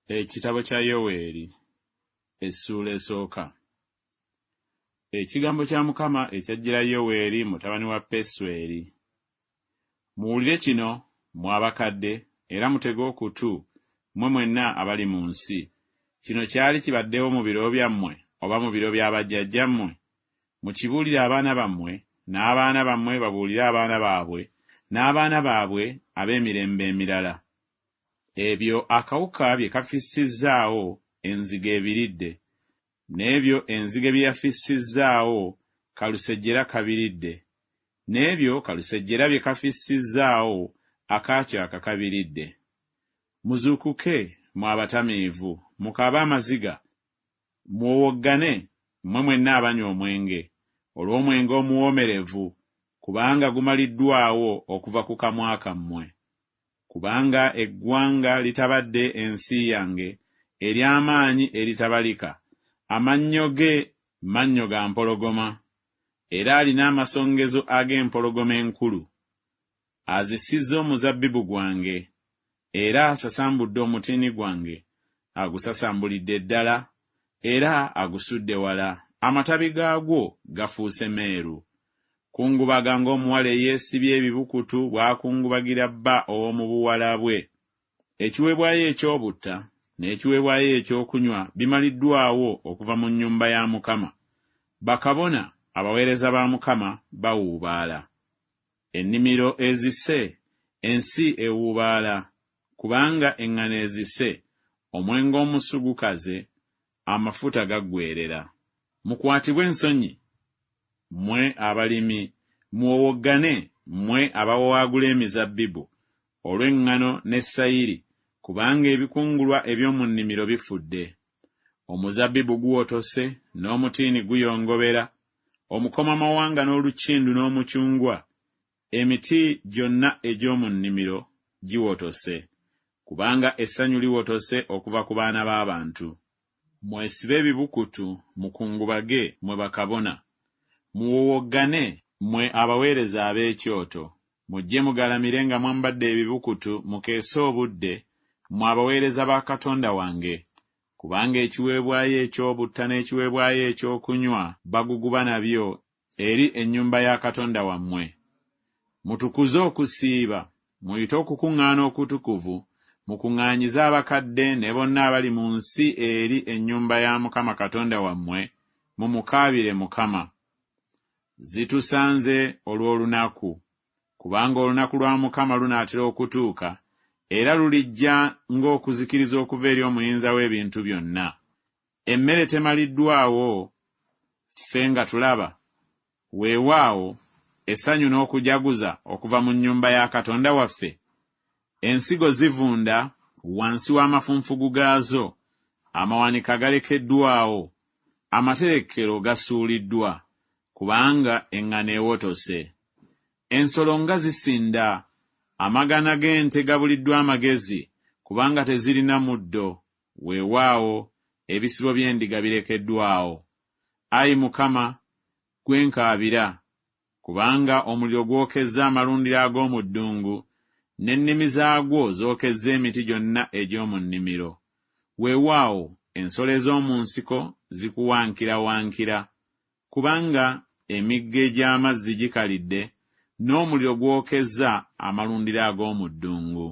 Ekitabo kya Yoweeri, essuula esooka. Ekigambo kya Mukama ekyajjira Yoweeri mutabani wa Pesweri. Muwulire kino, mmwe abakadde, era mutege okutu, mmwe mwenna abali mu nsi. Kino kyali kibaddewo mu biro byammwe oba mu biro bya bajjajjammwe? Mukibuulire abaana bammwe, n'abaana bammwe babuulire abaana baabwe, n'abaana baabwe ab'emirembe emirala. Ebyo akawuka bye kafissizzaawo, enzige ebiridde, n'ebyo enzige bye yafissizzaawo, kalusejjera kabiridde, n'ebyo kalusejjera bye kafissizzaawo, akaakyaka kabiridde. Muzuukuke, mmwe abatamiivu, mukaabe amaziga, muwowoggane, mmwe mwenna abanywa omwenge, olw'omwenge omuwoomerevu, kubanga gumaliddwawo okuva ku kamwa kammwe. Kubanga eggwanga litabadde ensi yange, ery'amaanyi eritabalika, amannyo ge mannyo ga mpologoma, era alina amasongezo ag'empologoma enkulu. Azisizza omuzabbibu gwange, era asasambudde omutiini gwange, agusasambulidde ddala, era agusudde wala, amatabi gaagwo gafuuse meeru. Kungubaga ng'omuwala eyeesibye ebibukutu bw'akungubagira bba ow'omu buwala bwe. Ekiweebwayo eky'obutta n'ekiweebwayo ekyokunywa bimaliddwawo okuva mu nnyumba ya Mukama. Bakabona, abaweereza ba Mukama, bawuubaala. Ennimiro ezise, ensi ewuubaala, kubanga eŋŋano ezise, omwenge omusu gukaze, amafuta gaggweerera. Mukwatibwe ensonyi, mmwe abalimi, muwowoggane, mmwe abawawaagula emizabbibu, olw'eŋŋano ne sayiri, kubanga ebikungulwa eby'omu nnimiro bifudde. Omuzabbibu guwotose, n'omutiini guyongobera, omukomamawanga n'olukindu n'omucungwa, emiti gyonna egy'omu nnimiro giwotose, kubanga essanyu liwotose okuva ku baana b'abantu. Mwesibe ebibukutu, mukungubage, mmwe bakabona. Muwowoggane, mmwe abaweereza ab'ekyoto. Mujje mugalamire nga mwambadde ebibukutu mukeese obudde, mmwe abaweereza ba Katonda wange, kubanga ekiweebwayo eky'obutta n'ekiweebwayo ekyokunywa baguguba nabyo eri ennyumba ya Katonda wammwe. Mutukuze okusiiba, muyite okukuŋŋaana okutukuvu, mukuŋŋaanyize abakadde ne bonna abali mu nsi eri ennyumba ya Mukama Katonda wammwe, mumukaabire Mukama. Zitusanze olw'olunaku, kubanga olunaku lwa Mukama lunaatera okutuuka, era lulijja ng'okuzikiriza okuva eri Omuyinza w'ebintu byonna. Emmere temaliddwawo ffe nga tulaba? Weewaawo, essanyu n'okujaguza okuva mu nnyumba ya Katonda waffe? Ensigo zivunda wansi w'amafunfugu gaazo, amawanika galekeddwawo, amaterekero gasuuliddwa, kubanga eŋŋano ewotose. Ensolo nga zisinda, amagana g'ente gabuliddwa amagezi, kubanga tezirina muddo, weewaawo, ebisibo by'endiga birekeddwawo. Ayi Mukama, ggwe nkaabira, kubanga omuliro gwokezza amalundiro ag'omu ddungu, n'ennimi zaagwo zookezza emiti gyonna egy'omu nnimiro. Weewaawo, ensolo ez'omu nsiko zikuwankirawankira, kubanga emigga egy'amazzi gikalidde, n'omuliro gwokezza amalundiro ag'omu ddungu.